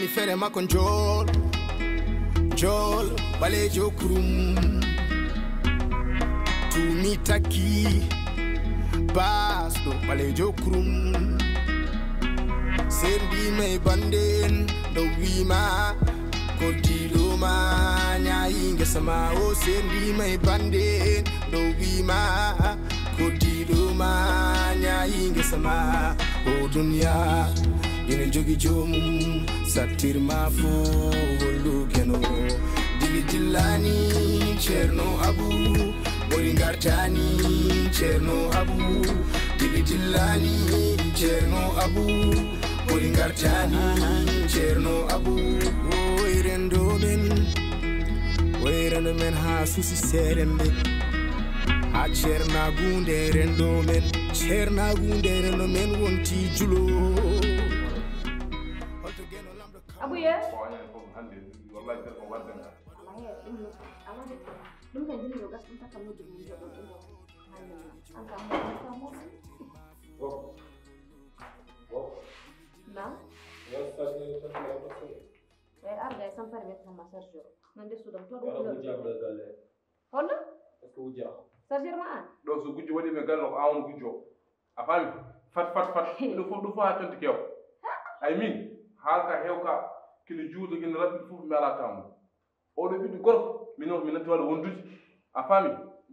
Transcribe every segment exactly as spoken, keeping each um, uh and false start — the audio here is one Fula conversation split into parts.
Ni fere makko njool, njool, ɓaleejo kurum. Tumi takki, baasɗo, ɓaleejo kurum. Sendima e banden, ɗo wima, koddiɗo ma, ñaayi ngesa ma. O sendima e banden, ɗo wima, koddiɗo ma, ñaayi ngesa ma. O duniya, ina jogi joomum, sattirma fo hollu geno. Dili dillani, Ceerno Abu, ɓori ngartani, Ceerno Abu. Dili dillani, Ceerno Abu, ɓori ngartani, Ceerno Abu. Oy rendo men, oy rendo men ha susi serembe. Ha ceernagunde rendo men, ceernagunde rendo men wonti julo. Holto geno lamɗo ka- Abuye. Ko añani fof hannde, wallahi, tel ko wadde ngal. Ala heen, ɗum, ala de. Ɗum kan jini yo gas, ɗum takka moƴƴi mum, joɗo ɗum ɗo. Hannde ma. An kam, mo, an kam, mo. Bof. Bof. Naam. Yes, sir, yes, sir, yes, sir. E arga e sampere wiyata kam ma Sergio. Nande suudam to ɗum. Wala ko jabra galle. Honno? Est-ce que wujja? Sargir ma an? Ɗo so gujjo waɗi men galle ko an woni gujjo. A faami? Fat, fat, fat. Ɗum fof, ɗum fof haa conti keew. Ay min, haalka heewka, kino juuta, kino raɓɓiɗi fof mi alaa taamu. Oɗo ɓiɗɗo gorko, min o, mi natti walla wondude. A faami?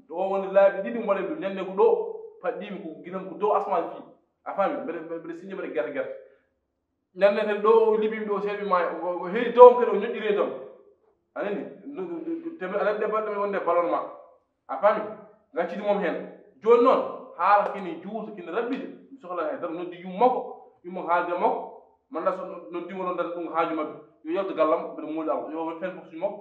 Ɗo woni laabi ɗiɗi mboɗen ɗum. Ñande ko ɗo, paɗɗiimi ko ginam ko dow asmaan fii. A faami? Mbeɗa, mbeɗa, mbeɗa siññi mbeɗa gerte gerte. Ñande kadi ɗo o liɓiimi ɗo seeɗa mi maaya, o, o heedi toon kadi o ñoƴƴiri e toon. A nani? Te aɗa anndi debbo aɗa wonde ballon ma. A faami? Ngaccidi mom heen. Jooni noon, haala kene juuta, kene raɓɓiɗi. Mi sohlaa heen dara, noddi yumma makko, yumma makko haalde makko. Manda so noddi mo ɗoon dara ɗum haaju maɓɓe. Yo yaltu gallam, mbeɗa mooli Allah. Yo waɗ fen fof suñu makko.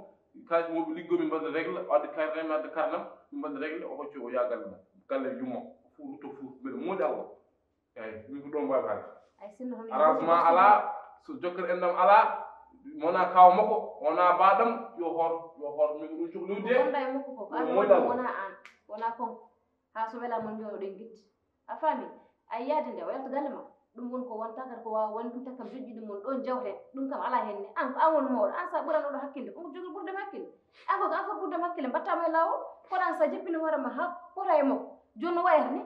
Kaalis mo ɓe liggoo min mbaɗa règle, o adda carte, mi adda carte am, min mbaɗa règle, o hocci o yaha galle mum. Galle yumma, o fuur rutto fuur, mbeɗa mooli Allah. Eeyi, min ko ɗoon mbaawi haalde. Ay, sinno hono arrangement alaa, so jokkere enɗam alaa, mi wonaa kaaw makko, wonaa baaɗam, yo hoor, yo hoor, min ko ɗum cukalowdi de. Wonda e makko ko, ko an wonaa an, wonaa kanko. Haa so welaa mon njooɗoɗen gitti. A faami? Ay, yaade nde, o yalta galle ma. Ɗum woni ko wonta kadi ko waawa wonde ɗum, takkam joƴƴi ɗum woni ɗoon jawten. Ɗum kam alaa heen ne. An ko an woni mawɗo, an sa ɓurano ɗo hakkille, ko jogii ɓurde ma hakkille. An ko an foti ɓurde ma hakkille, mbaɗtaa mo e laawol. Kono an sa jippini hoore ma haa pota e makko. Jooni no wayata ni?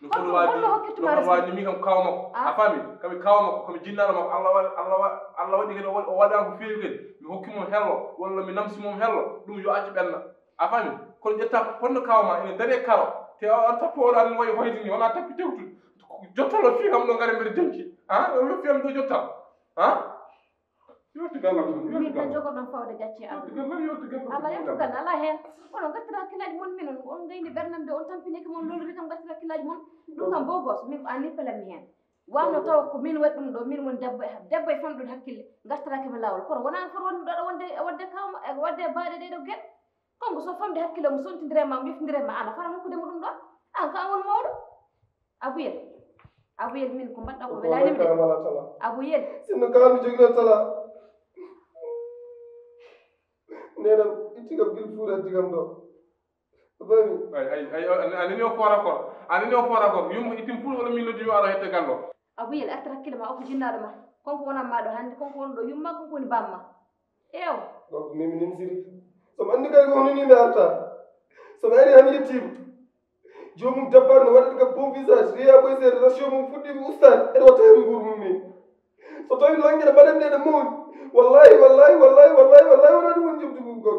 No foti waɗde, no foti waɗde ni, min kam kaaw makko. A faami? Kami kaaw makko, kami jinnaaɗo makko. Allah wa-, Allah wa-, Allah waɗi kadi o wa-, o waɗaama ko feewi kadi. Mi hokki mo hello, walla mi namsi mo hello, ɗum yo accu ɓenna. A faami? Kono ƴetta honno kaaw ma, ene darii e karo. Te o, on tappi oɗo, aɗa wayi hoyde ni, wona tappi tewtude. Jottalo fii kam ɗo ngare mbeɗa denci. Ha? O fii am ɗo jotta. Ha? Yottigal lan, min yottigal tan lan. Jogoɗon fawde gacce Allah. Yottigal lan, yottigal lan. Allah yottigal, ala heen. Kono ngartira hakkillaaji mon, min on, on ngayni bernam de, on tampini kam, on lolori kam, ngartira hakkillaaji mon. Ɗum kam bogos, min ko an ni pelanmi heen. Wano tawa ko min waɗi ɗum ɗo, min woni debbo e, debbo e famɗude hakkille, ngartiraaki mi laawol. Kono wonaa an foti wonde ɗo, wonde, wonde kawma, e wonde baaɗe ɗe ɗo geɗe. Kanko so famde hakkille mo, sontindire ma, mo, yeftindire ma, an a foti hokkude mo ɗum ɗo. An ko an woni mawɗo. Abuyel. Abuyel, min ko mbaɗɗa ko welaani mi de. Abuyel. Sinno kala mi jogino tala. Nenam, itti kam gil fuuɗa digam ɗo. Bami. Ay, ay, ay, ay, a nani o fora kor. A nani o fora kor. Yumma itin fuuɗa wala min noddi mi ara hette gallo. Abuyel, artir hakkille ma, o ko jinnaaɗo ma. Kanko wonaa ma ɗo hannde, kanko woni ɗo yumma, kanko woni bamma. Ew. Donc, min, min siri. So mi anndi kay ko hono ni mi arta. So mi ari han yettiima. Joomum départ no waɗata kam bon visage, jeeya koye seeɗa, ratio mum fuɗɗiima ustaade, ene watta heen nguuru mum ni. So tawii lanngere mbaɗen nde, ɗe mawni. Wallahi, wallahi, wallahi, wallahi, wallahi, wonaa ɗum woni jomdi mum gom.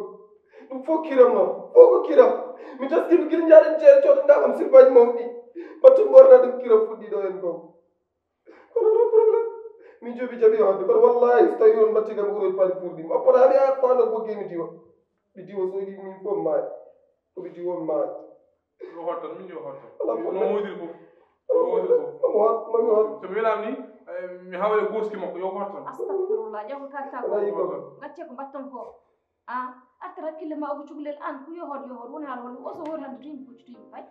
Ɗum fof kiram noon. Fof ko kiram. Mi taskii mi gila njaaɗen jeere coodanɗaa kam sirbaaji mawɗi. Mbaɗtu mboorna ɗum kiram fuɗɗiiɗo heen gom. Kono wonaa problème. Min joobi jaɓi hoɗde. Kono wallahi, so tawii on mbaɗti kam uroy paali furɗi. Mi oppata mi a faando ko gemi diwa. Mi diwa so yiɗi min fof maayi. Ko mi diwa maayi. Yo hoto tan, min yo hoto tan. Ala problème. No woodiri fof. No woodiri fof. Mami hoto, mami hoto. So mi welaama ni, eh, mi hawre gooski makko, yo hoto tan. Astagfirullah, ƴeew ko kalta ko. Wona yiɗi ko. Gacce ko mbaɗton ko. A artir hakkille ma, o ko cukalel an, ko yo hoto, yo hoto, woni haala woni, o so hoori hannde to yimɓe puccu to yimɓe pay.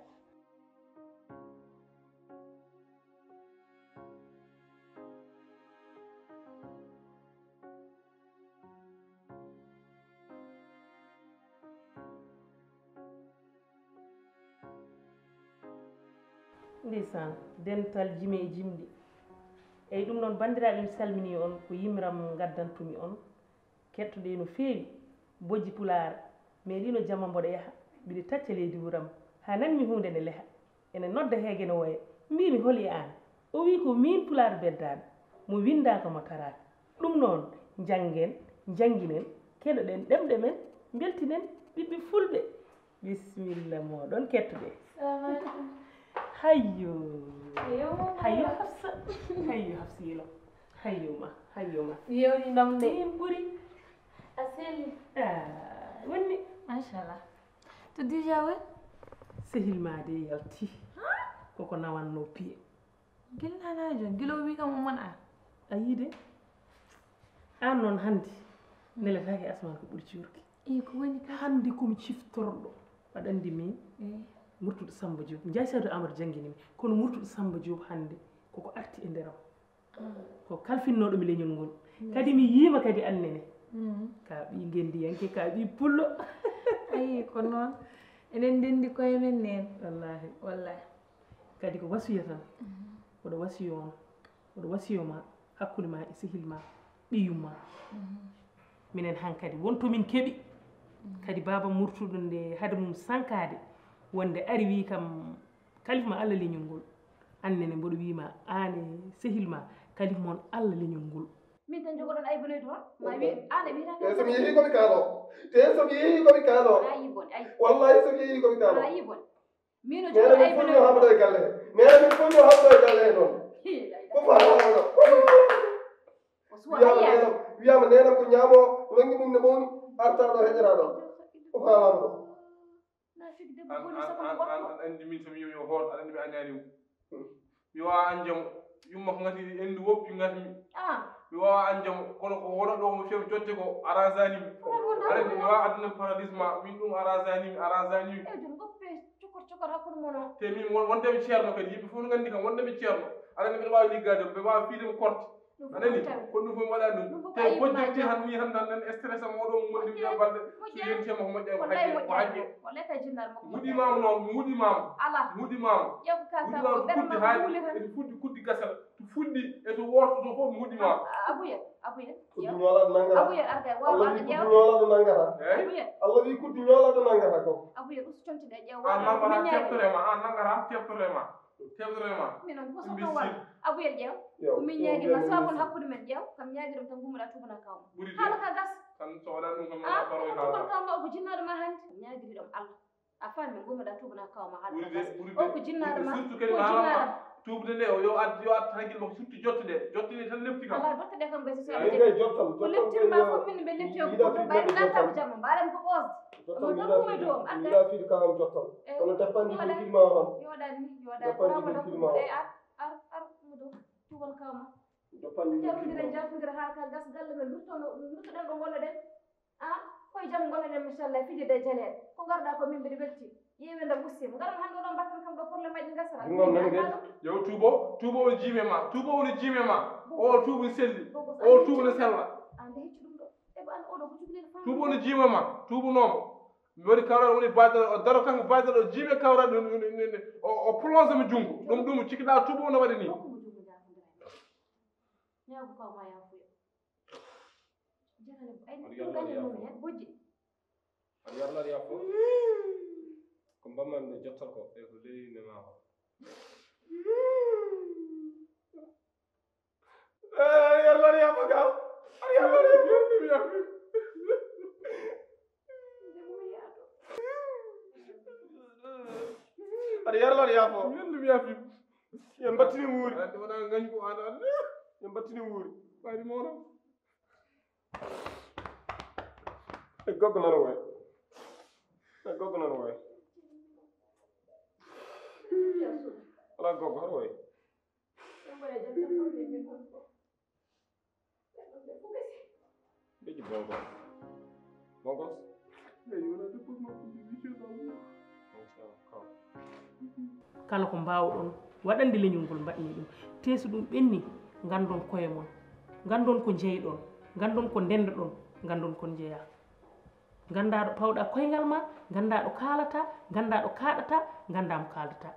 Ndeysaan, dental jime e jimɗi. Eyi, ɗum noon, banndiraaɓe, mi salminii on, ko yimram ngaddantumi on. Kettoɗee no feewi, bojji Pulaar, meeɗiino jamma mboɗo yaha, mbiɗo tacca leydi wuram, haa nanmi huunde ne leha. Ene nodda heege no woya, mbiimi: "Holi aan?" O wii: "Ko miin Pulaar beddaaɗo, mo winndaaka, mo taraaka." Ɗum noon, njanngen, njannginen, keɗoɗen ɗemɗe men, mbeltinen ɓiɓɓe Fulɓe. Bisimilla mooɗon, kettuɗe. Salamu aleykum. Hayyo. Hayyo, Mama. Hayyo, Hafsa. Hayyo, Hafsiyelo. Hayyo ma, hayyo ma. Yewni ɗom de. Min ɓuri. A seli. Ah, wonni. Machallah. To déjà we? Sehil ma de yalti. Ha? Koko nawanno piye. Gila nanajo, gila o wi kam o man an. A yii de? An noon hannde neletaake asmaan ko ɓuri cuurki. Eyi, ko woni ka? Hannde ko mi ciftorɗo. Aɗa anndi min? Eyi. Murtuɗo Samba Diop. Njaay Sadio Amadou janngini mi. Kono Murtuɗo Samba Diop hannde koko arti e nder am. Ah. Ko kalfinnooɗo mi leñol ngol. Yes. Kadi mi yiima kadi annene. Mm. Ka ɓii ngenndiyanke, ka ɓii pullo. Ayi, ko noon. Eɗen ndenndi koye men neen. Wallaahi. Wallaahi. Kadi ko wasiya tan. Mhm. Oɗo wasiyo on. Oɗo wasiyo ma, hakkunde ma e sehil ma, ɓiyum ma. Mhm. Minen hankadi, won to min keɓi. Mhm. Kadi baaba Murtuɗo nde hade mum sankaade, wonde ari wi kam, kalif ma Allah leñol ngol. Annene mboɗo wi ma, aan e sehil ma, kalif mon Allah leñol ngol. Min tan jogoɗon aybunoyde toon, ma wi, aan a wiyata te so mi yehi ko mi kaalo. Te so mi yehi ko mi kaalo. Ayi bon, ayi. Wallahi so mi yehi ko mi kaalo. Ayi bon. Min o nena jogoɗo min fof yo aybunoyde. Hamdo e galle. Nena min fof yo hamdo e galle e noon. Hi, la ilaha. Fof ha hamdo. O suwa wiyaama ayyaade. Neenam, wiyaama neenam ko ñaamo, lonngi mum ne mawni, arta ɗo heƴata ɗo. Fof ha hamdo. Na fik debbo an boni an sabu an an goɗɗo. An anndi min so mi yimi o hoot aɗa anndi mi añaani mo. Mi wawa an jamo. Yumma ko ngati endu woppi ngati mi. Ah. Mi wawa an jamo kono ko wona ɗo mo few jotte ko arasani mi. Aɗa anndi mi wawa aduna paradis ma min ɗum arasani mi arasani mi. E ɗum goppe cokor cokor hakkunde mon o. Te min won- wonde mi ceerno kadi yimɓe fof no nganndi kam wonde mi ceerno. Aɗa anndi mbiɗa wawi liggaade ɓe wawa fiide mo korte. Ɗum fof anani tawi. Ko ɗum fof waɗa ɗum. Ɗum fof ko te ayib bojjum ma ti jam. Han mi han tan nan stress am oɗo mo woni nder balɗe so yentema ko moƴƴa ko hajje ko hajje. Wallahi ka jinnar makko. Wuɗi maam noon wuɗi maam. Ala. Wuɗi maam. Ƴeew ka wuɗi ka maam ko ɓernde kuddi ma haali wuli tan. Eto fuddi kuddi gasal to fuddi eto worto to fof mi wuɗi maam. Abuya abuya. Kuddi ñoolaɗo nangata. Abuya arga wawa Allah wi kuddi ñoolaɗo nangata. Abuya. Allah wi kuddi ñoolaɗo nangata ko. Abuya usu conti ɗe ƴeew. An maam wala teftorema an nangata teftorema. Tewtorema. Minon ko soto wal. Abuyel ƴeew. Ko min ñaagi ma sabon hakkude men ƴeew. Kam ñaagi ɗum tan gummuɗa tubana kawma. Ɓuri de. Haala ka gas. Tan so waɗa ɗum kam wala paroy kawma. Tubal kawma o ko jinnaɗo ma hande. Ñaagiri ɗum Allah. A faami gummuɗa tubana kawma haala ka gas. O ko jinnaɗo ma. Surtout kadi ko jinnaɗo ma. Tubude nde o yo ad yo ad hakkil makko surtout jotte de. Jotte de tan lefti kam. Ala jotte de kam gasi so. Ay kay jottal. Ko leftirma fof min ɓe lefti o ko ɗum ɓayri nata ko jamma mbaɗam ko ɓoos. Jottal mi yiɗa fiide kam jottal. Kono deppanɗi ko filma o tan. Yoɗani yoɗani deppanɗi ko filma o. Ar ar ar mo ɗo tugal kawma. Deppanɗi ko filma o. Jarondira jarondira haa ka gas galle men luttono luttoɗen ɗo gonnoɗen. A koye jam gonnoɗen machallah fijirde e jaleeɗe ko garɗa ko min mbiɗa welti. Yeewe nda musim ngaran hande oɗon mbattan kam ɗo probléme aji gasara. Ɗum noon nani kadi. Yo tuubo tuubo o jiime ma tuubo o no jiime ma. O tuubo selli. O tuubo no sella. Ande heccu ɗum ɗo. Ebo an oɗo ko jogui nene famille. Tuubo no jiimama tuubunomo. Mi waɗi kawral woni badal o daro kanko badal o jiime kawral o plonge mo junngo ɗum ɗum cikkiɗa tuubo no waɗi ni. Hokku mo junngo ñaafondira. Ñaagu kaw ma yaafuya. Jahane ay ɗum gañe mum hen bojji. Aɗa yarnata yaafo. Ko mbamman ɗo jottal ko e ko leyi nema ko. Aɗa yarlani yamma gaaw. Aɗa yarlani yamma gaaw. Aɗa yarlani yamma. Yandum yafi. Yen battini wuuri. Aɗa wona ngañ ko aɗa. Yen battini wuuri. Bari mono. E goggo nana woy. E goggo nana woy. Ala goggo har woy. Beji bongo. Bongo. Kala ko mbaawɗon waɗande leñol ngol mbaɗni ɗum, te so ɗum ɓenni, nganndon koye mon, nganndon ko njeyɗon, nganndon ko ndenndoɗon, nganndon ko njeyaa. Nganndaa ɗo pawɗaa koyngal maa, nganndaa ɗo kaalataa, nganndaa ɗo kaaɗataa, nganndaa mo kaaldataa.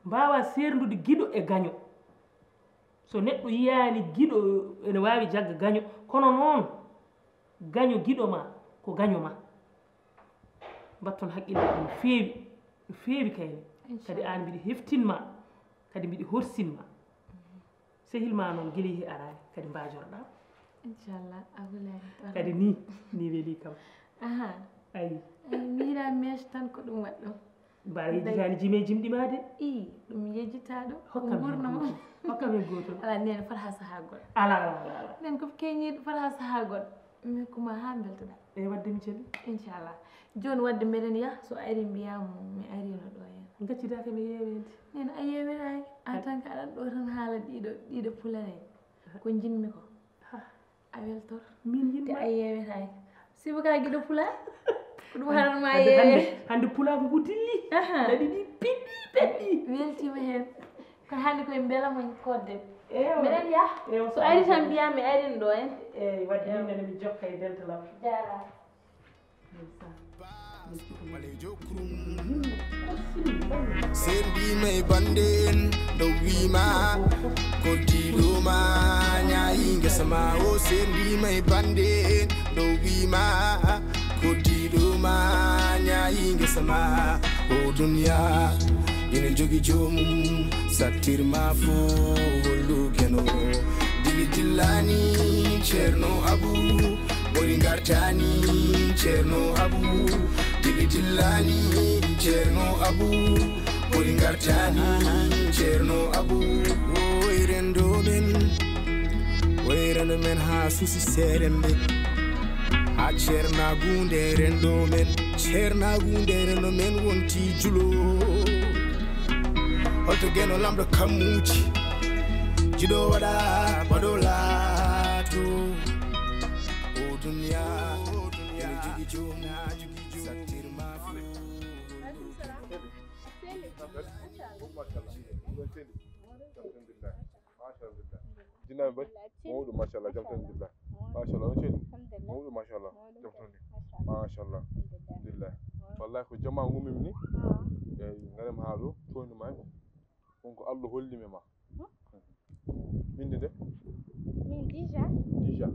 Mbaawaa seerndude giɗo e gaño. So neɗɗo yiyaani giɗo, ene waawi jagga gaño, kono noon gaño giɗo ma ko gaño ma. Mbatton haqqille no feewi, no feewi kayne. Kadi aan mbiɗi heftin ma, kadi mbiɗi horsin ma. Sehil ma noon gila yehi araani, kadi mbaajorɗaa. Inchallah, a hulaani. Kadi ni, ni weli kam. Aha. Ayi. Ayi, miira mèche tan ko ɗum waɗɗo. Mbaɗa yejjitaani jime jimɗi ma de? Ii, ɗum yejjitaaɗo. Hokkam heen gooto. Hokkam heen gooto. Ala, nene fota haa sahaa goɗɗo. Ala, ala, ala, ala. Nen ko keñiiɗo fota haa sahaa goɗɗo. Mi hokkuma haa mbeltoɗaa. Eyi, wadde mi celi. Inchallah. Jooni wadde mbeɗen yaha, so ari mbiyaa mo mi ariino ɗo heen. Ngaccidaaka mi yeeweede. Nen a yeewetaake. En tant que aɗa ɗo tan haala ɗiɗo, ɗiɗo pulaar en. Ko njiɗmi ko. Ha. A weltor. Min yimma. Te a yeewetaake. Sibu ka giɗo pulaar. Ko ɗum haɗan ma yeewe. Hannde pulaagu ngu dilli. Aha. Daɗi ɗi piɗɗi, peɗɗi. Weltiima heen. Kono hannde koye mbela mon kodde. Ewa. Mbeɗen yaha. Ewa. So ari tan mbiyaa mi arin ɗo en. Eyi, wadde min nene mi jokka e dental am. Jaaraama. Sendima e bande en ɗo wima ko diɗo ma ñaayi ngesa ma. O sendima e bande en ɗo wima ko diɗo ma ñaayi ngesa ma. O duniya ina jogi joomum sattirma fo hollu geno. Dili dillani ceerno abu. Ɓuri ngartani ceerno abu. Dili dillani ceerno abu. Ɓuri ngartani ceerno abu. Woy rendo men. Woy rendo men ha susi serembe. Ha ceernagunde rendo men. Ceernagunde rendo men wonti julo. Holto geno lamɗo kammuji. Jiɗo waɗa baɗo laato. O duniya. Ene jogi joom. Sattirma. Jinnaɓe mbaɗi mawɗum machallah, jam tan alhamdulillah. Machallah, on ceni mawɗum machallah, jam tan ni. Machallah, alhamdulillah. Wallahi ko jama ngumimi ni. Eyi, ngarem ha ɗo toni ma. On ko Allah holli mi ma. Inde de? Min dija. Dija.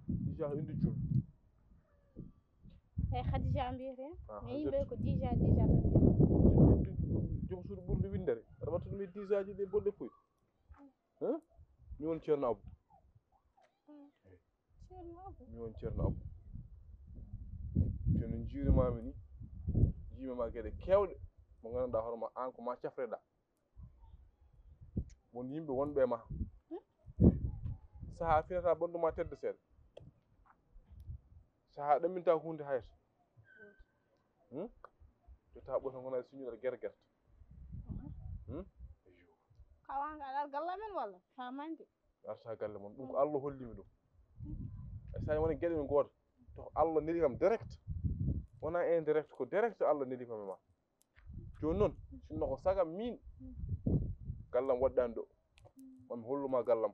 Dija ko inde julɗo. Eyi, khadija mbiyete. Mi yimɓe ko dija dija tan. Joom suudu ɓurɗo windere aɗa watta ɗum e dijaji ɗe boɗɗe puy. Hein? Mi won ceerno abou. Ceerno abou. Mi won ceerno abou. Ceerno jirimami ni. Jiimama geɗe kewɗe mo ganduɗa hoorema an ko ma cafreɗa. Won yimɓe wonɓe e ma. Saha finata ɓandu ma tedda seeɗa. Saha ɗamminta hunde hayata. Hmm? Jotta ɓoto gona siñuɗa gerte gerte. Hmm? Kawanga aɗa galla men walla famande. Arta galle mon ɗum ko Allah hollimi ɗum. E sa wona geɗe min goto to Allah neli kam direct. Wona indirect ko direct Allah neli kam e ma. Joni noon sinno ko sagam min gallam waɗɗani ɗo mami holluma gallam.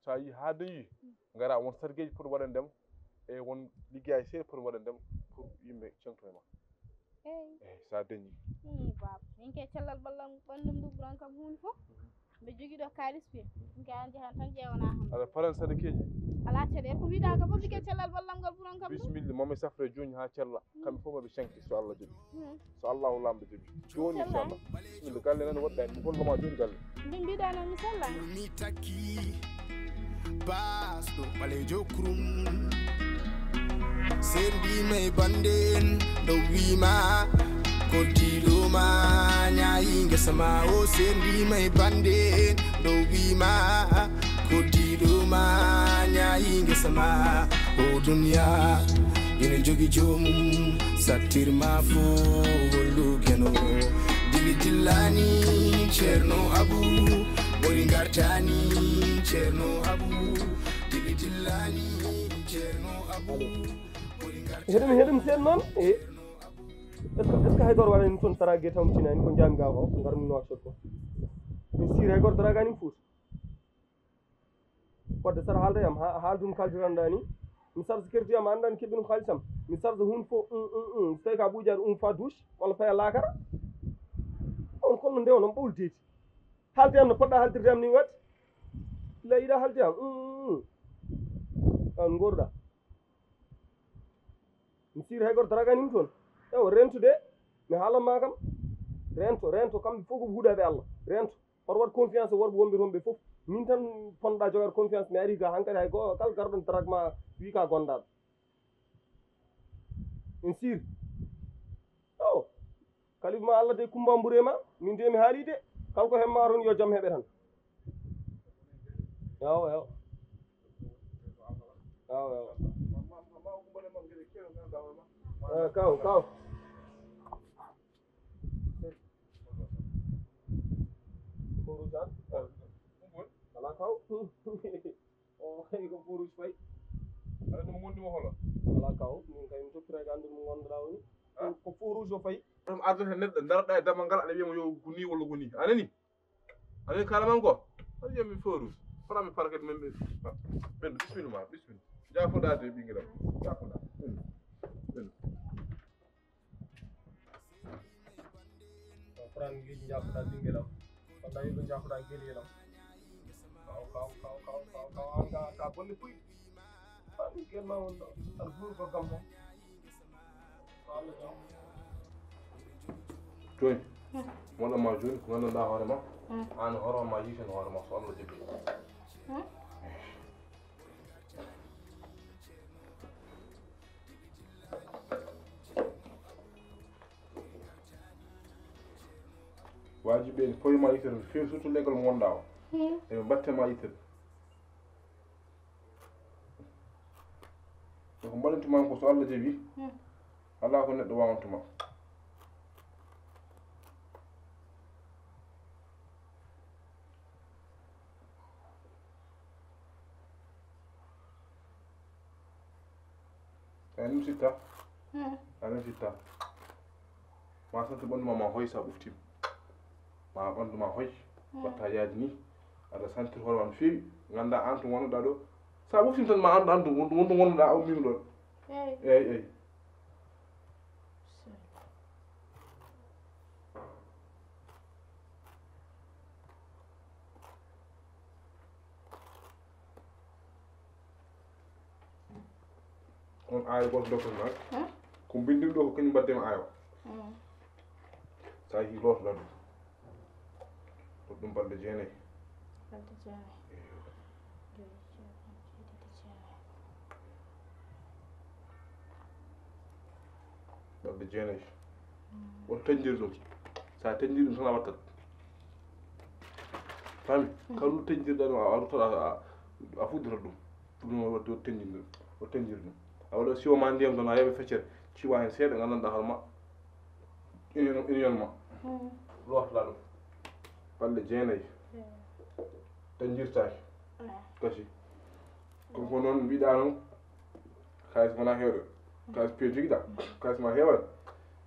Sa yi ha dañi gara won sargeji pour waɗandema e won liggeyaaji seeɗa pour waɗandema pour yimɓe cengto e ma. Eyi. Eyi sa dañi. Ii baba min ke cellal ɓallam ɓandum ndu ɓuran kam hunde fof. Mbe jogi ɗo kalis piye. Min ke an jahan tan ƴeewana ham. Aɗa paran sadakeji. Ala caɗe ko mbiɗa ka fof min ke cellal ɓallam ngal ɓuran kam. Bisimilla mami safre joni ha cella. Kamɓe fof maɓe canki so Allah jaɓi. So Allahu Laamɗo jaɓi. Joni inchallah. Bisimilla galle nan waɗɗani mi holloma joni galle. Mbi mbiɗa noon mi sella. Mi takki basɗo ɓalejo kurum. Sendima e bande en ɗo wima ko diɗo ma ñaayi ngesa ma. O sendima e bande en ɗo wima ko diɗo ma ñaayi ngesa ma. O duniya ina jogi joomum sattirma fo hollu geno. Dili dillani ceerno abu ɓuri ngartani ceerno abu. Dili dillani ceerno abu ɓuri ngartani. Heɗum heɗum sen noon e est ce que est ce que hay goto waɗani toon tara guetam tinani ko jami ga ko garmi noir sot ko. Min siri hay goto daragani fouta. Wadde saɗa haalda yam haaldum kaldiranɗa ni. Mi sarsa kerdi yam anɗa ni keɓɓinum haalisam. Mi sarsa hunde fof um um um so tawi ka ɓuujaade um fa douche walla paya laakara. On kono nde onon ɓawli deedi. Haalde yam no poɗɗa haaldirde yam ni waɗde. La yiɗa halde am. Mm. An gorɗa. Mi sir hay goto daraganima toon. Ewa, rento de. Mi haalan ma kam. Rento, rento, kamɓe fof ko huɗaɓe Allah. Rento. Hoto waɗ confiance e worɓe wonɓe toon ɓe fof. Min tan ponɗa jogade confiance, mi ari ga hankadi hay goto kala garɗo darag ma wi ka gondaɗo. En sir. Ewa. Kalifa ma Allah de kumba mbure ma. Min de mi haali de. Kala ko hemma toon yo jam heɓe tan. Ewa, ewa. Ewa, ewa. Eh, kaw, kaw. Ko rouge an? Ala kaw. O, ko fo rouge fay. Aɗa ɗum wondi mo holo? Ala kaw, min kay mi toppira ko anndude mo ngonɗa woni. Ko fo rouge o fay. Ɗum ardata neɗɗo, daroɗa e damal ngal, aɗa wiya mo yo ko ni walla ko ni. A nani? A nani kala man ko? Aɗa wiya mi fo rouge. Fota mi fara kadi men ɓe. Ɓen, bismillah ma, bismillah. Jaafoɗa de ɓingiram. Jaafoɗa. Ɓen, ɓen. Fran ngi jaafoɗa ɓingiram. Walla yiɗo jaafoɗa geliram. Kaw, kaw, kaw, kaw, kaw, kaw, an ga, ka golle puy. An kel ma won ɗo. An buur ko gam mo. Jooni, moɗon ma jooni ko nganndanɗaa hoore ma, aan hoore ma yiiten hoore ma so Allah jaɓi. Waajibi en foy ma yitere no feewi, surtout legal mo ngonɗaa o. Eɓe mbatte ma yitere. Ko mbaɗantuma ko so Allah jaɓi. Alaa ko neɗɗo waawantuma. Anin sitta. Anin sitta. Ma santi ɓandu ma ma hoy sa ɓuftim. Ma ɓandu ma hoy. Watta yaadi ni. Aɗa santir hoore ma no feewi. Ngannda an to wonnoɗa ɗo. Sa ɓuftim tan ma andu andu wondu wondu wonnoɗa a ummima ɗon. Eyi. Eyi, eyi. On aayo goto doktor ma. Ko mbindir ɗo ko kañum mbaddema aayo. Sa yi lootoɗa ɗum. Ko ɗum balɗe jeenayi. Balɗe jeenayi. Eyo. Joyi, jeegom, jeeɗiɗi, jeenayi. Balɗe jeenayi. Woto tañdir ɗum. Sa tañdir ɗum tan a wattat. Fami? Kala no tañdirɗa ɗum a ruttat a fuddata ɗum. Ɗum o waɗi o teñjinɗo, o teñjiri ɗum. A waɗa siwo ma ndiyam tan a yoɓa feccere, ciwa heen seeɗa, nganndanɗaa hoore ma. Ina, ina yonma. Lootoɗaa ɗum. Balɗe jeenayi. Tañjirtaaki. Kasi. Ko ko noon mbiɗa noon. Kaalis wona heewde. Kaalis peeji jogiɗa. Kaalis ma heewani.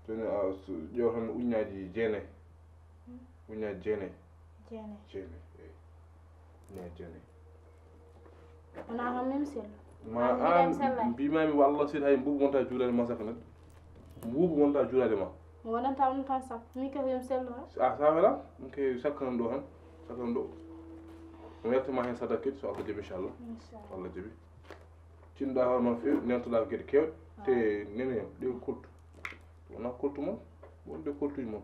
Jooni a ƴeewa tan uññaaji jeenayi. Uññaaji jeenayi. Jeenayi. Jeenayi, eyi. Uññaaji jeenayi. Wona kam min sello. Ma an mbimami wallah seydi hay mbuubu wonta juurade ma sakkanat. Mbuubu wonta juurade ma. Mi wonanta on tan sappo. Min kadi yomi sello tan. A safela, min kay sakkanan ɗo tan. Sakkanan ɗo. Mi wertama hen sadaka kadi so Allah jaɓi inchallah. Inchallah. Allah jaɓi. Tinɗa hoore ma feewi, nentoɗa ko geɗe kewɗe. Te nene ɗe koltu. Wona koltu mon, wonde koltuji mon.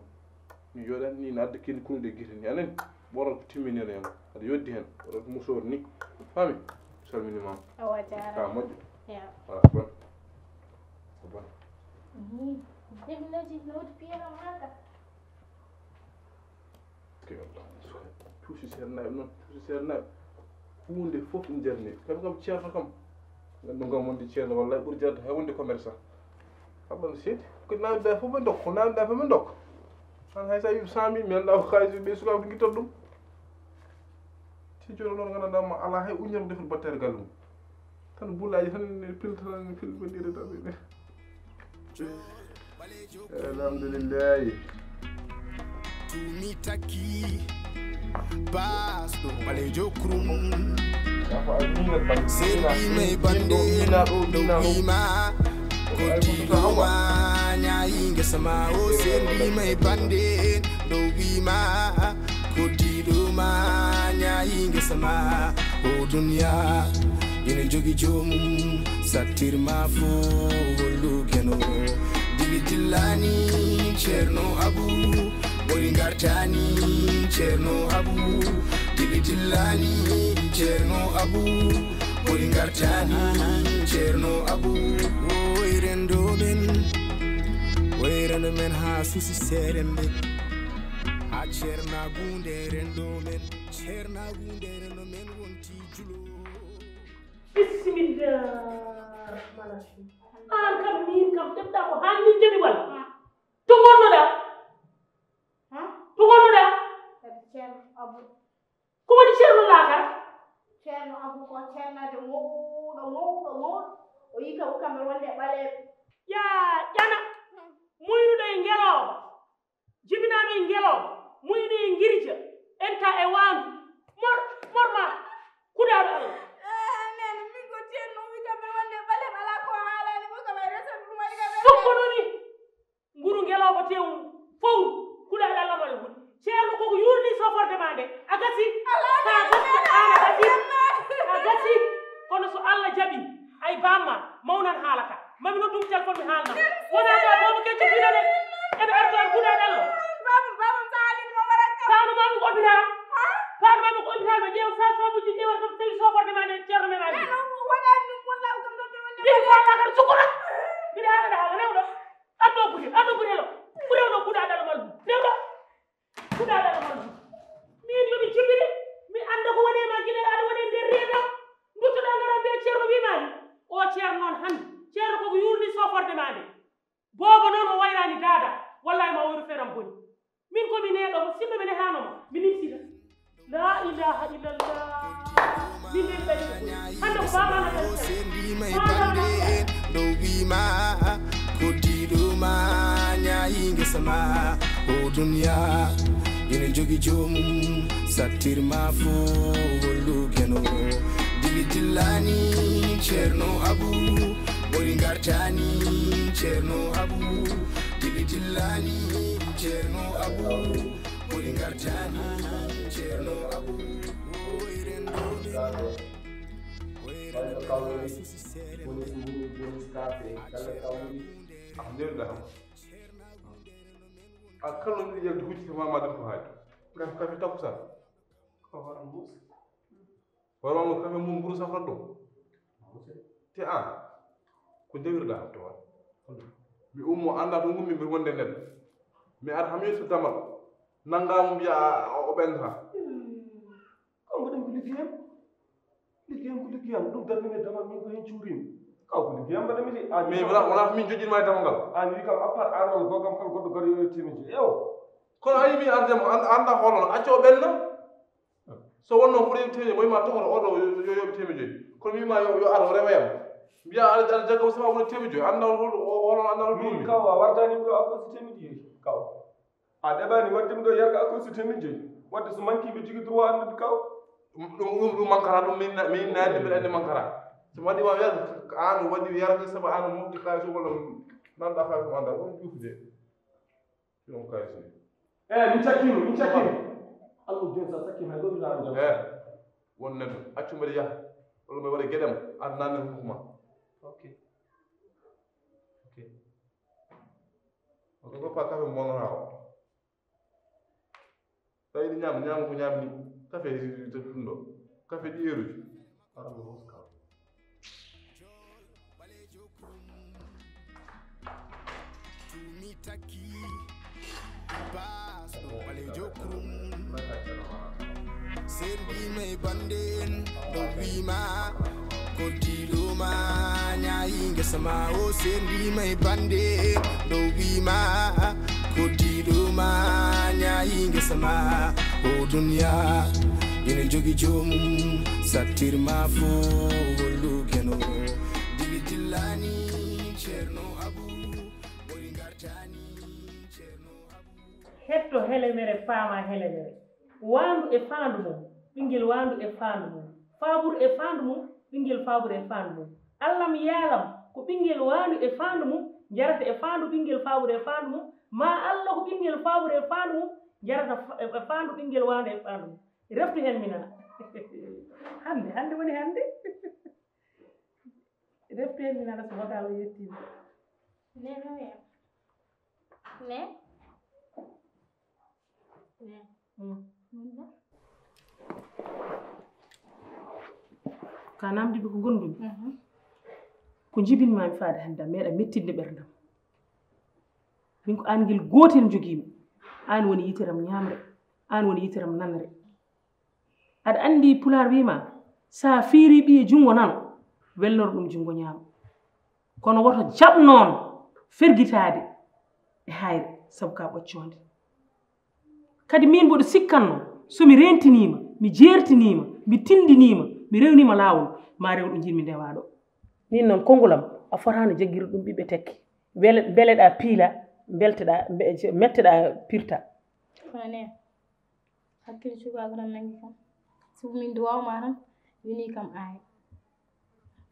Mi yoɗani ni nadde kini kunu de gite ni. Anen, ɓoral ko timminere en. Aɗa yoddi hen, ɓoral ko musor ni. Fami? Salmini ma. Awa jaara. Ka moƴƴo. Ya. Voilà, bon. Ko bon. Ni, debinaji no wodi piyero manga. Ke Allah, cuusi seernaaɓe noon, cuusi seernaaɓe. Huunde fof ene jarni. Kam kam ceerno kam. Nganndu ngam wonde ceerno wallay ɓuri jarde hay wonde commerçant. Kam ɗon seedi. Ko naamda fof ɓe ndokko, naamda fof ɓe ndokko. Tan hay so a wii cent mille, mi anndaa ko kaalis ɓe sukaaɓe ngittata ɗum. Si jooni noon nganndanɗaa ma alaa hay uññere defata battere galle mum. Tan bullaaji tan ne pilta tan ne pilta ko ndiyata tan. Alhamdulillahi. Tumi taki. Bas ɗum ɓalejo krum. Serdi may bande. Ɗo wima. Ko diɗo ma ñayi ngesa ma o. Serdi may bande. Ɗo wima. Ko diɗo ma ñayi ngesa ma. O duniya ina jogi joomum, sattirma fo hollu geno. Dili dillani Ceerno Abu, ɓuri ngartani Ceerno Abu. Dili dillani Ceerno Abu, ɓuri ngartani Ceerno Abu. Woy rendo men, woy rendo men haa susi seerembe. Haa ceernagunde rendo men, ceernagunde rendo men wonti julo. Bismillah rahman rahim. An kam min kam ƴetta ko hannde jaɓi wala? To ngonnoɗa? To ngonnoɗa? Kadi Ceerno Abu. Ko woni Ceerno Laakara? Ceerno Abu ko ceernaajo mawɗo, mawɗo, mawɗo. O yii kam kamɓe wonde ɓaleeɓe. Ya ƴana, muynuɗo e ngelooba. Jibinaaɗo e ngelooba, muyɗo e ngirja, enta e waandu. Mor, mor ma, kuɗaaɗo Allah. Eh, nene, min ko ceerno wi kam mbeɗa wonde ɓaleeɓe alaa ko haalaani mo kam ay resat ɗum waɗi kam. Sokkonomi nguru ngelooba tew fowru, kuɗaaɗo Allah mala huɗi. Ceerno koko yuurni soforde ma nde, a gasi. Ka gasi, aan a gasi. Ka gasi. Kono so Allah jaɓi, ay bamma, mawnan haala ka. Mami noddum téléphone mi haalna. Wona ka boobo kecco pinane. Eɓe arta en kuɗa dallo. Baba, baba, sa halin mo waran ka. Pano mami ko hôpital. Ha? Pano mami ko hôpital ɓe ƴeewa sa sabuji ƴeewata ɗum tawi soforde ma nde ceerno men ali. Wona ɗum wona ko ɗum ɗum. Ɗiɗi ko Allah kar sukura. Mbiɗa haala ɗa haala rewɗo. Addo buri, addo buri lo. Buri lo kuɗa dallo malbu. Rewɗo. Kuɗa dallo malbu. Min yo mi jibine. Mi anda ko woni ma gila aɗa woni nder reedo. Nduttuɗa ngara be ceerno wimaani. O ceerno noon hannde. Ceerno koko yuurni soforde ma nde. Boobo noon o wayraani daada. Wallahi ma wayru feram boni. Min ko mi neeɗo mo, sinno mi nehaano mo, mi nimsita. La ilaha illallah. Min min ɓe hannde ko baba na. Sendima e bande en, ɗo wima, koddiɗo ma, ñaayi ngesa ma. O duniya, ina jogi joomum, sattirma fo hollu geno. Dili dillani, Ceerno Abu, ɓuri ngartani, Ceerno Abu. Dili dillani, Ceerno Abu, ɓuri ngartani, Ceerno Abu. Woy rendo men, woy rendo men, haa susi seere men. Woni ko woni, woni ko kafe, kala ka woni. Alhamdulillah. A kala no yalti hucci ko Mamadu ko haaji. Ngam kafe takkusaan. Ko hono Musa. Hono Mamadu kafe mum mburu safran ɗum. Te aan, ko ndewirɗaa to waɗ? Mi ummo annda to ngummi mbiɗa wonde nden. Mi ara ham yeeso damal. Nanngaa mo mbiya o ɓennata. Kaw mbaɗen ko liggeyam. Liggeyam ko liggeyam. Ɗum darnimi e damal min ko heen cuurimi. Kaw ko liggeyam mbaɗa mi de. Aan mais wala wala min jojjinma e damal ngal. Aan wi kam à part aan on gogam kala goɗɗo garo yo temeji. Ewo. Kono a yimi ardemo annda hono acco ɓenna. So wonno foti temeji moy ma tokoto oɗo yo yoɓe temeji joyi. Kono mi ma yo yo ar o rewa yam. Mbiya aɗa aɗa jagga mo sama woni temeji joyi. Annda hol hol annda hol ɗum. Kaw a wartani ɗo akko si temeji joyi. Kaw. A ɗeɓani waɗde mi ɗo yarka ko sutemi joyi. Waɗde so manki mbi jogii droit anndude kaw. Ɗum ɗum ɗum mankara ɗum min min naani mbiɗa anndi mankara. So mi waɗi ma yarde aan waɗi yarde sabu aan mofti kaalis walla nanɗa kaalis mo annda ɗum juufude. Ɗum kaalis ni. Eh min cakkima min cakkima. Allah joni sa sakkima hay ɗo ila an jam. Eh won neɗɗo accu mbeɗa yaha walla mbeɗa waɗa geɗam ar nanne hukuma. Ok. Ok. Ko ko pa kafe monora o. Tawi ɗi ñaam ñaam ko ñaam ni kafe to ɗum ɗo. Kafe ɗi eruji. Tumi taki bas ɗo ɓalejo krum. Sendima e bande en ɗo wima. Koddiɗo ma ñaayi ngesa ma o sendima e bande ɗo wima. Koddiɗo ma ñaayi ngesa ma o duniya ina jogi joomum sattirma fo hollu geno. Dili dillani Ceerno Abu ɓuri ngartani Ceerno Abu. Hetto helemere paama helemere. Waandu e faandu mum, ɓinngel waandu e faandu mum. Faaburu e faandu mum, ɓinngel faaburu e faandu mum. Allam yaalam ko ɓinngel waandu e faandu mum jarata e faandu ɓinngel faaburu e faandu mum, maa Allah ko ɓinngel faaburu e faandu mum jarata e faandu ɓinngel waandu e faandu mum. Reftu heen mi nana. Hannde, hannde woni hannde. Refti hen min ala so vocal o yettiima. Ne noya. Ne. Ne. Ka namdi ɓe ko gondumi. Ko jibinmaami faade hannde am meeɗa mettinde ɓerdam. Min ko aan ngel gootel njogiimi. Aan woni yiteram ñaamre. Aan woni yiteram nanre. Aɗa anndi pulaar wiima sa fiiri ɓiye junngo nano welnoro ɗum junngo ñaamo. Kono woto jaɓ noon fergitaade e hayre sabu ka ɓoccoonde. Kadi min mboɗo sikkanno so mi rentiniima, mi jeertiniima, mi tinndiniima, mi rewniima laawol ma rew ɗo njiɗmi ndewa ɗo. Min noon konngulam a fotaano jaggirde ɗum ɓiɓɓe tekke. Mbele mbeleɗa piila, mbelteɗa, mbe- metteɗa pirta. Kono ne hakkille cukaagu tan nangi kam. Sabu min duwaaw ma tan yoni kam aaya.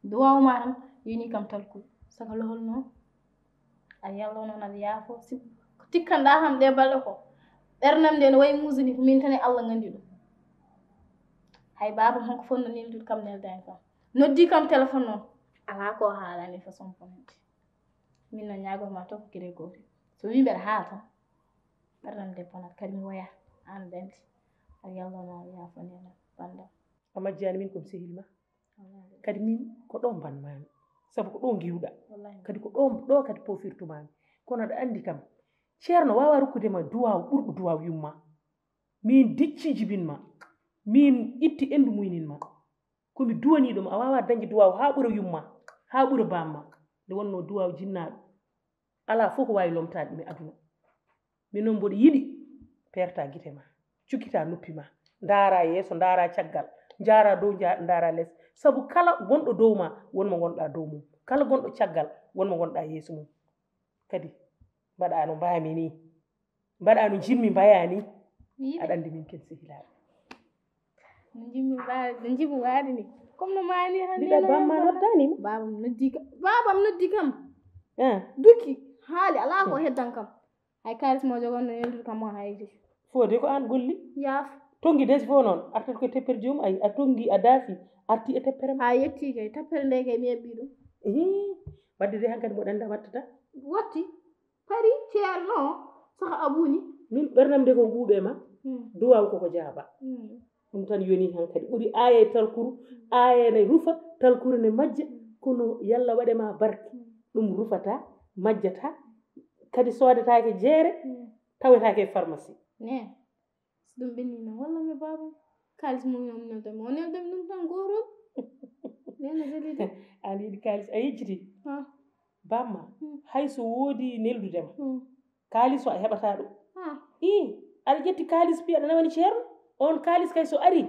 Duwaaw ma tan yoni kam talkul. Saka lohol noon a yallo noon aɗa yaafo. Si ko tikkanɗa kam ɗe balɗe ko ɓernam nde no wayi muusani ko min tan e Allah nganndi ɗum. Hay baaba honko fotno neldude kam neldani kam. Noddi kam téléphone noon alaa ko haalani façon ponante. Min no ñaagotma to ko gere gootel. So wi mbeɗa haala tan ɓernam nde bonat kadi mi woya aan dandi. Aɗa yallo noon aɗa yaafo nena banndam. A majjani min komi sehil ma. Kadi min ko ɗo mbanmami sabu ko ɗo ngiwɗa. Kadi ko ɗo ɗo kadi pofirtumami. Kono aɗa andi kam ceerno wawa rokkudema duwaw ɓurɗo duwaw yumma. Min dicci jibinma. Min itti endu muyninma. Komi duwaniɗoma a wawa dañde duwaw ha ɓuura yumma ha ɓuura bamma. Nde wonno duwaw jinnaɗo. Ala fof ko wawi lomtade ɗum e aduna. Min noon mboɗo yiɗi perta gite ma, cukkita noppi ma, ndaara yeeso, ndaara caggal, njaara dow, nja- ndaara les. Sabu kala gonɗo dow ma won mo ngonɗa dow mum, kala gonɗo caggal won mo ngonɗa yeeso mum. Kadi mbaɗa no mbami ni, mbaɗa no jinmi mbaya ni. Aɗa andi min ken sehilaɓe. No jinmi mbaya, no jinmi waade ni. Comme no mani hande. Mbiɗa bamma noddani mo. Babam noddi kam. Babam noddi kam. Duki haali ala ko heddan kam. Hay kaalis mo jogonno neldude kam o hay. Fode ko an golli. Yaaf. Tongi desi fof noon artat koye teppere joomum ayi a tongi a daasi arti e teppere ma. Ha yetti kay teppere nde kay mi eɓɓi ɗum. Ihi wadde de hankadi mboɗo andi a wattata. Watti pari ceerno saka abuni. Min ɓernam de ko guuɓe ma. Duwaw koko jaaba. Ɗum tan yoni hankadi ɓuri aya e talkuru. Aya ne rufa talkuru ne majja. Kono yalla waɗe ma barke. Ɗum rufata majjata. Kadi soodetaake jeere tawetaake e pharmacie. Ne so ɗum ɓenni no walla mi baaba kaalis mum yom neldami o neldami ɗum tan gootol. Nena selide. An yiɗi kaalis a yejjiti. Bamma hay so woodi neldudema kaalis o a heɓata ɗum. I aɗa ƴetti kaalis pi aɗa nawani ceerno. On kaalis kay so ari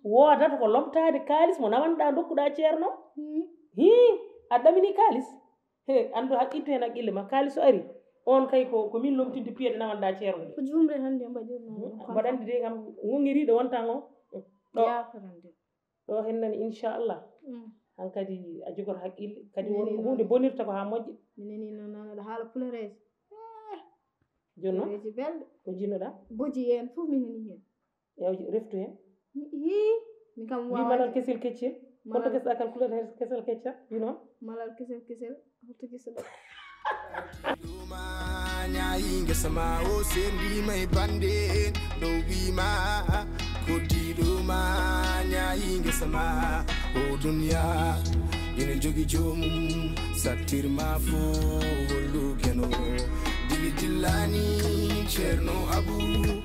woodata ko lomtaade kaalis mo nawanɗa dokkuɗa ceerno. Hi aɗa ɗamini kaalis. He anndu haq ittu heen haqqille ma kaalis so ari. On kay ko ko min lomtinde piyeɗe nawanɗa ceerno de. Ko jumre tan nde mbaɗirno. Mbaɗa anndi de kam ŋoŋiriiɗo wonta ngo. Ɗo Yaakaran de. Ɗo hen nani inchallah. Hankadi a jogoto haqqille kadi won huunde bonirta ko haa moƴƴa. Mi nani noon noon aɗa haala pulereeji. Jooni noon pulereeji belɗe. Ko jinnoɗa? Boji en fof mi nani heen. Yaw reftu heen. Hii min kam wi malal kesel keccel. Holto kesɗa calculateur kesel keccal wi noon. Malal kesel kesel holto kesel. Duma ñayi ngesa ma o sendima e bande en ɗo wima koddiɗo ma ñayi ngesa ma o duniya ina jogi joomum sattirma fo hollu keno dili dillani ceerno abou.